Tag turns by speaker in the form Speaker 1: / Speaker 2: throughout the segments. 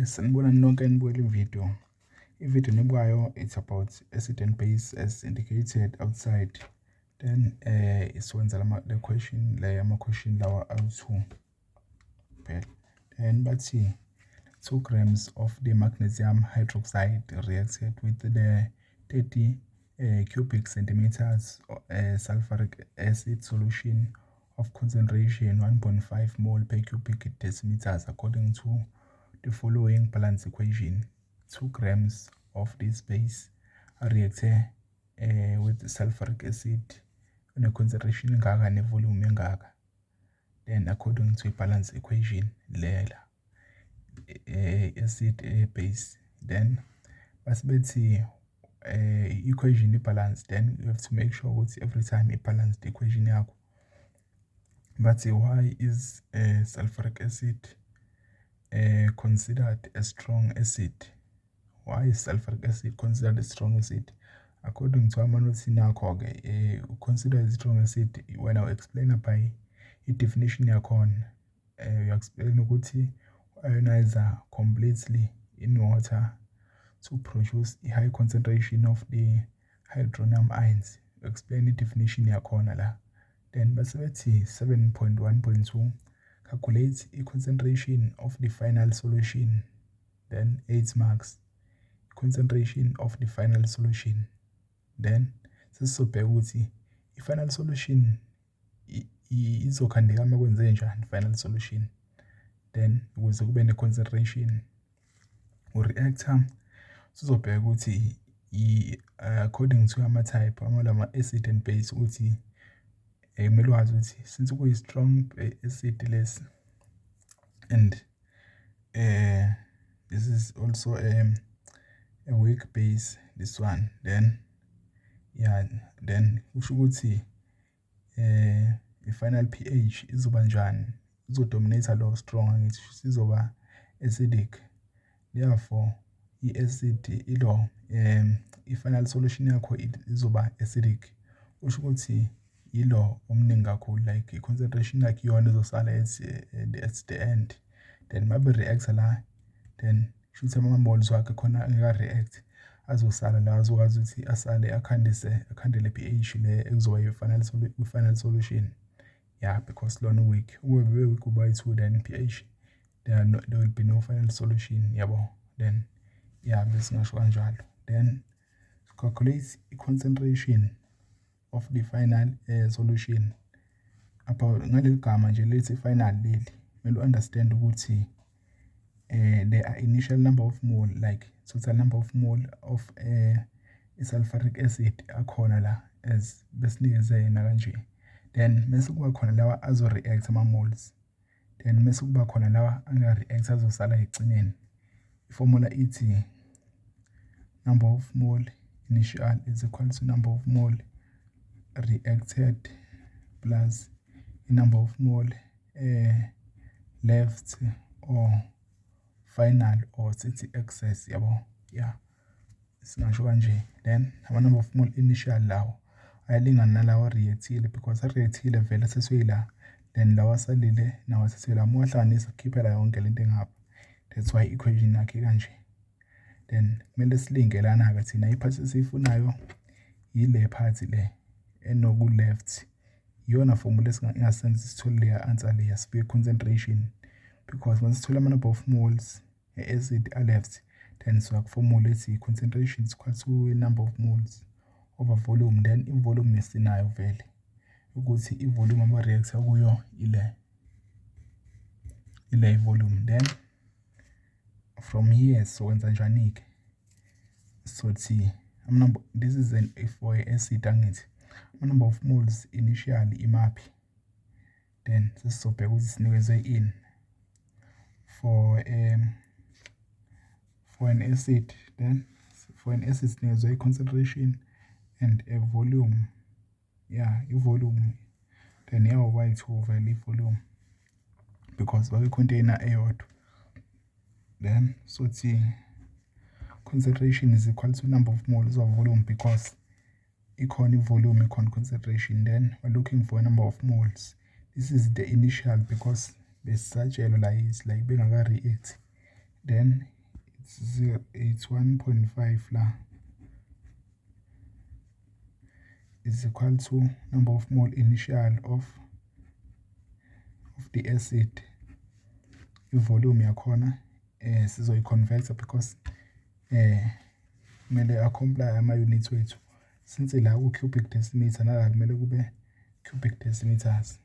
Speaker 1: Sanibonani nonke enibukela ividiyo. Ividiyo enibukayo, it's about acid and base as indicated outside. Then siwenza le question le, ama-question lawa awu-two phela. Then bathi 2 grams of the magnesium hydroxide reacted with the 30 cubic centimeters sulfuric acid solution of concentration 1.5 mole per cubic decimeters according to the following balance equation. 2 grams of this base reacted with sulfuric acid une-concentration engaka ne-volume engaka, then according to i-balance equation lela, acid base. Then base bethi equation i-balance. Then you have to make sure ukuthi every time i-balanced equation yakho. Bathi, why is sulfuric acid considered a strong acid? Why is sulfuric acid considered a strong acid? According to ama-notes akho-ke, consider a strong acid, wena u-explain by i-definition yakhona. You explain ukuthi ionize completely in water to produce a high concentration of the hydronium ions. Explain i-definition yakhona la. Then base bethi 7.1.2, calculate i-concentration of the final solution. Then 8 marks, concentration of the final solution. Then sesizobheka ukuthi i-final solution izokhandeka uma kwenze njani final solution, then ukuze kube ne-concentration u-reactor. Sizobheka ukuthi according to ama-type ama acid and base ukuthi kumele wazi ukuthi since kuyi-strong acid lesi and this is also a weak base, this one, then yeah, then kusho ukuthi i-final pH izoba njani? Izodominate lo strong, angithi sizoba acidic. Therefore i-acid ilo, i-final solution yakho izoba acidic. Kusho ukuthi ilo omningi kakhulu, like i-concentration yakhe iyona ezosala at the end. Then mabe react la, then kusho ukuthi ama-moles wakhe khona angeka-react azosala la, azokwazi ukuthi asale akhandise, akhandele pH le ekuzoba i-final solution, yeah, because lona weak. Ukube bebe weak kuba yi-2, then pH there, no, there will be no final solution, yabo. Then yeah, besingasho kanjalo. Then calculate i-concentration of the final solution. Apha ngaleli gama nje lethi final leli, kumele u-understand ukuthi there are initial number of mole, like total number of mole of sulfuric acid akhona la as besinikeze yena kanje. Then mase kuba khona lawa azo-react, ama-moles, then mase kuba khona lawa anga-react azosala ekugcineni. Iformula ithi number of mole initial is equal to number of mole reacted plus number of mole left or final or sithi excess, yabo. Yeah, singasho kanje. Then ama number of mole initial lawo ayalingana nalawa reactile because areactile vele sesuyila, then lawa asalile nawo sesuyila. Uma wahlanganisa kukhiphela yonke lento engapha. That's why equation yakhe kanje. Then kumele silinge lana-ke thina i-part esiyifunayo yile part le enoku left. Iyona formula engasenza sithole leya answer leya, sifike concentration, because once sithola ama-number of moles e-acid a-left, then siya ku-formula ethi concentration is equal to number of moles over volume. Then i-volume sinayo vele ukuthi i-volume aba-react-a kuyo ile i-volume. Then from here sokwenza njani-ke? Sothi number, this is an for acid, angithi ama-number of moles initially imaphi? Then sesizobheka ukuthi sinikezwe ini for an acid. Then for an acid sinikezwe i-concentration and a volume, yeah, i-volume. Then yawo yi-two vele i-volume because bakwi-container eyodwa. Then sothi concentration is equal to number of moles of volume because ikhona i-volume, ikhona concentration. Then we're looking for a number of moles. This is the initial because besisatshelwa la, is like bengaka-react. Then it's 0, it's 1.5 la is equal to number of mole initial of the acid. I-volume yakhona sizoyi-convert because kumele a-comply ama-units wethu. Since la ku-cubic decimeter, nala kumele kube cubic decimeters.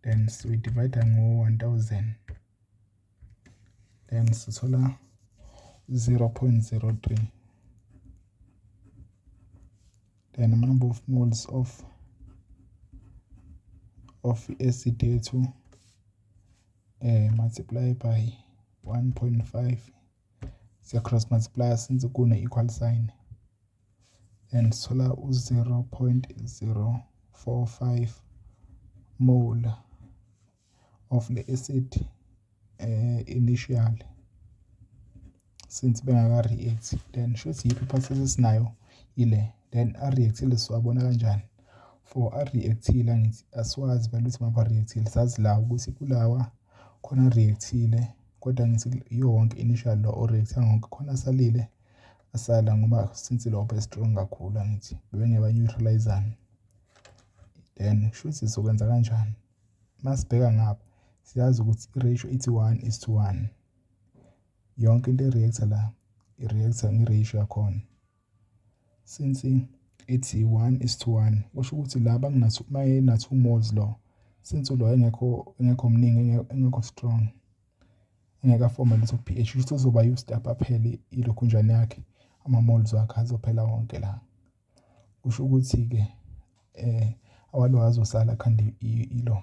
Speaker 1: Then sizoyi-divide ngo-1000, then sithola 0.03. Then number of moles of acid yethu multiply by 1.5, siya cross multiply since kune equal sign, and sithola u-0.045 mole of the acid initial since bengaka-react. Then shuthi yiphi i-part esinayo ile? Then a-react-ile siwabona kanjani? For a-react-ile, angithi asiwazi vele ukuthi mapha a-react-ile. Sazi la ukuthi kulawa khona a-react-ile, kodwa ngithi iyo wonke initial lo o-react-a wonke khona asalile, asala ngoba since lo be strong kakhulu, angithi bebengeke ba-neutralize-ane. Then shuthi sizokwenza kanjani? Masibheka ngapha, siyazi ukuthi i-ratio ithi 1 is to 1. Yonke into e-react-a la i-react-a nge-ratio yakhona. Since ithi 1 is to 1, kusho ukuthi la mayena 2 moles lo, since lo engekho mningi, engekho strong, engeke afome lutho ku-pH, kusho ukuthi uzoba used up, aphele ilokhunjani yakhe, ama-moles wakhe azophela wonke la. Kusho ukuthi-ke awalo azosala khanda ilo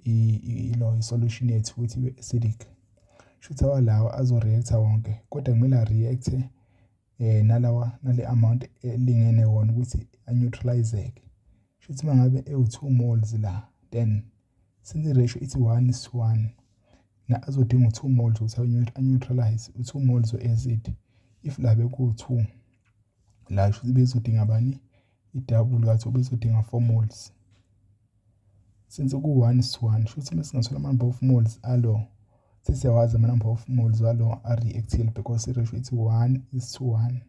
Speaker 1: i-solution yethu ukuthi ibe acidic. Shuthi awalawa azo-react-a wonke, kodwa kumele a-react-e nalawa nale amount elingene wona ukuthi a-neutralize-eke. Shuthi uma ngabe ewu-2 moles la, then since i-ratio ithi 1 is to 1, na azodinga u-2 moles ukuthi a-neutralize u-2 moles we-acid. If la beku-2 la, shuthi bezodinga bani? I-double ka-2, bezodinga 4 moles. Since ku-1 is to 1, shuthi uma singathola ama-number of moles alo, sesiyawazi ama-number of moles walo a-react-ile because i-ratio ithi 1 is to 1.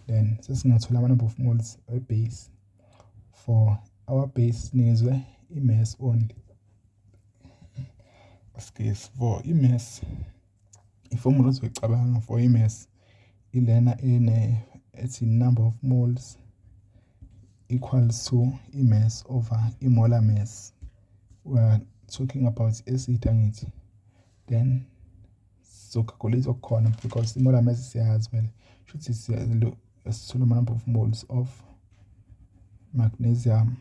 Speaker 1: Then sesingathola ama-number of moles we-base. For our base sinikezwe i-mass only. Excuse, for i-mass, i-formula ozoyicabanga for i-mass ilena ene ethi number of moles equals to i-mass over i-molar mass. We are talking about acid, angithi? Then sizo-calculate okukhona because i-molar mass siyazi vele. Shuthi sithola ama-number of moles of magnesium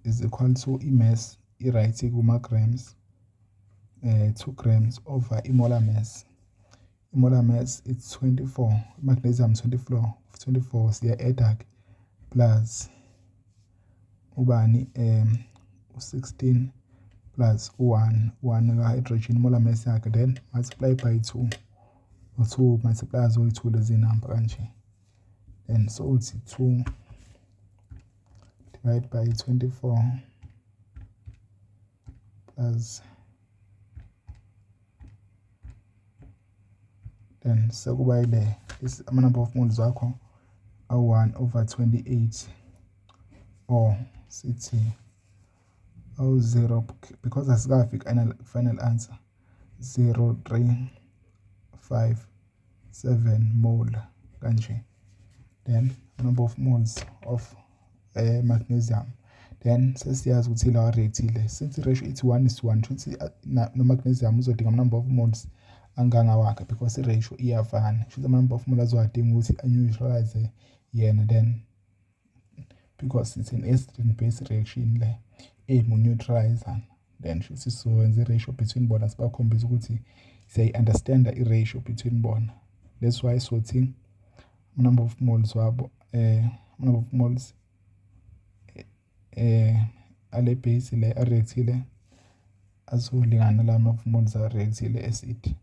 Speaker 1: is equal to i-mass, i-right, kuma-grams, 2 grams over i-molar mass. I-molar mass, it's 24, magnesium 24, 24 siya-add ke plus ubani, u-16 plus u-1, 1 ka-hydrogen, molar mass yakhe, then multiply by 2, u-2 multiply zoyi-2 lezi number kanje. Then so uthi 2 divide by 24 plus, then sekuba ile ama-number of moles wakho awu-1 over 28, or sithi awu-0 because asikafiki final answer, 0 3 5 7 mole kanje. Then number of moles of magnesium, then sesiyazi ukuthi lawa react-ile. Since i-ratio ithi 1 is to 1, shuthi no-magnesium uzodinga ama-number of moles angangawakhe because i-ratio iyafana. Shuthi ama-number of moles azowadinga ukuthi a-neutralize yena, then because it's an acid and base reaction le, aim neutralize, then shuthi sizowenza i-ratio between bona, sibakhombisa ukuthi siyayi-understand-a i-ratio between bona. That's why sothi number of moles wabo, number of moles ale base le a-react-ile azolingana la number of moles a-react-ile acid.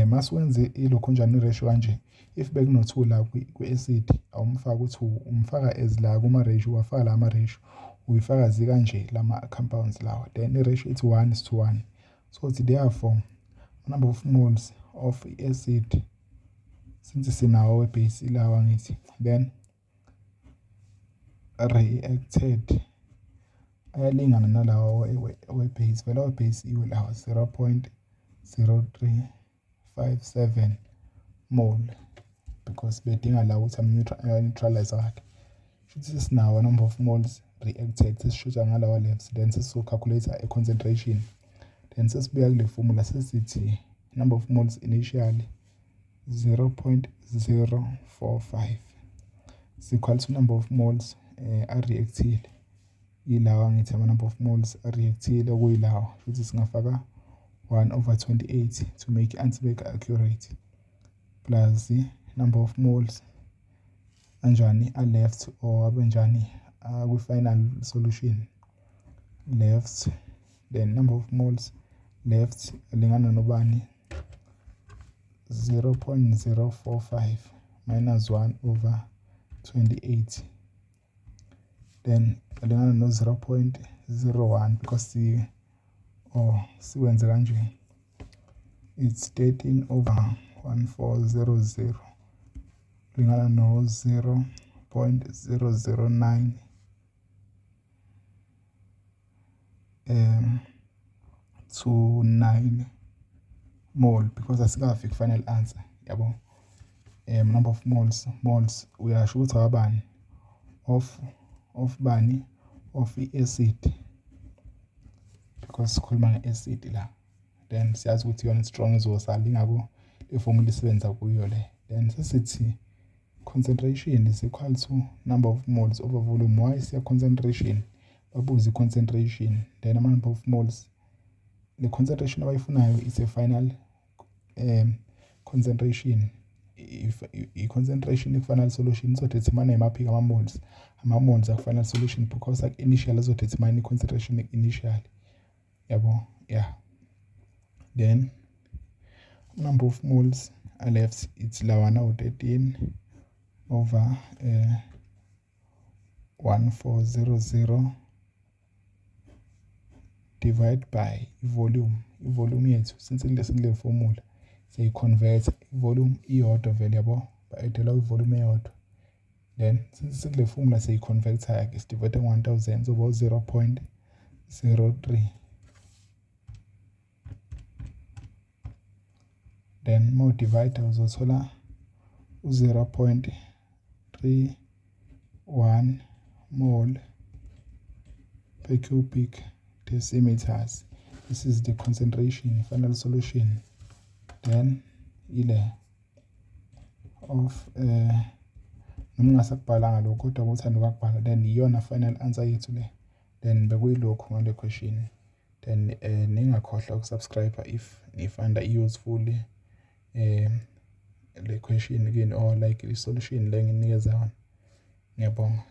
Speaker 1: Masiwenze ilokhunjani i-ratio kanje, if bekuno-2 la kwi-acid, awumfaki u-2, umfaka as la kuma-ratio, wafaka la ama-ratio. Uyifaka zikanje lama compounds lawa. Then i-ratio ithi 1 is to 1. So it's therefore number of moles of acid, since sinawo we-base ilawa ngithi, then reacted ayalingana nalawa we-base. Vele we-base iwo lawa 0.0357 mole, because bedinga la ukuthi am-neutralize wakhe. Shuthi sesinawo number of moles reacted, sesishuta ngalawa left, then sesizo-calculate i-concentration. Then sesibuya kule formula, sesithi number of moles initially 0.045 is equal to number of moles a-reactile, ilawa ngithi ama-number of moles a-reactile okuyilawa. Futhi singafaka 1 over 28 to make i-answer accurate, plus number of moles anjani a-left or abenjani kwi-final solution left. Then number of moles left alingana nobani? 0.045 minus 1 over 28, then alingana no 0.01, because si oh siwenze kanje, it's 13 over 1400 lingana no 0.009 29 mole, because asikafiki final answer yabo. Number of moles uyasho ukuthi awabani of bani, of i-acid, because sikhuluma nge-acid la. Then siyazi ukuthi iyona strong izosala, ingako le formula isebenza kuyo le. Then sesithi concentration is equal to number of moles over volume. Why siya concentration? Babuza i-concentration, then ama number of moles, le concentration abayifunayo is a final concentration. If i-concentration i-final solution izodetermine imaphi ama-moles, ama-moles aku-final solution, because aku-initial azodetermine i-concentration initial yabo. Yeah, then number of moles are left, it's lawana u-13 over 1400 divide by i-volume. I-volume yethu, since kule formula siyayi-convert i-volume iyodwa vele yabo, ba-addela i-volume eyodwa. Then since sikule formula siyayi-convert-a ke, sidivide ngo-1000, zoba u-0.03. Then uma udivide uzothola u-0.31 mole per cubic decimeters. This is the concentration final solution. Then ile of noma ungasakubhalanga lokho kodwa uthanda ukubhala, then iyona final answer yethu le. Then bekuyilokhu ngale question. Then ningakhohlwa ukusubscribe if nifind useful le question kini or like i solution le nginikeza yona. Ngiyabonga.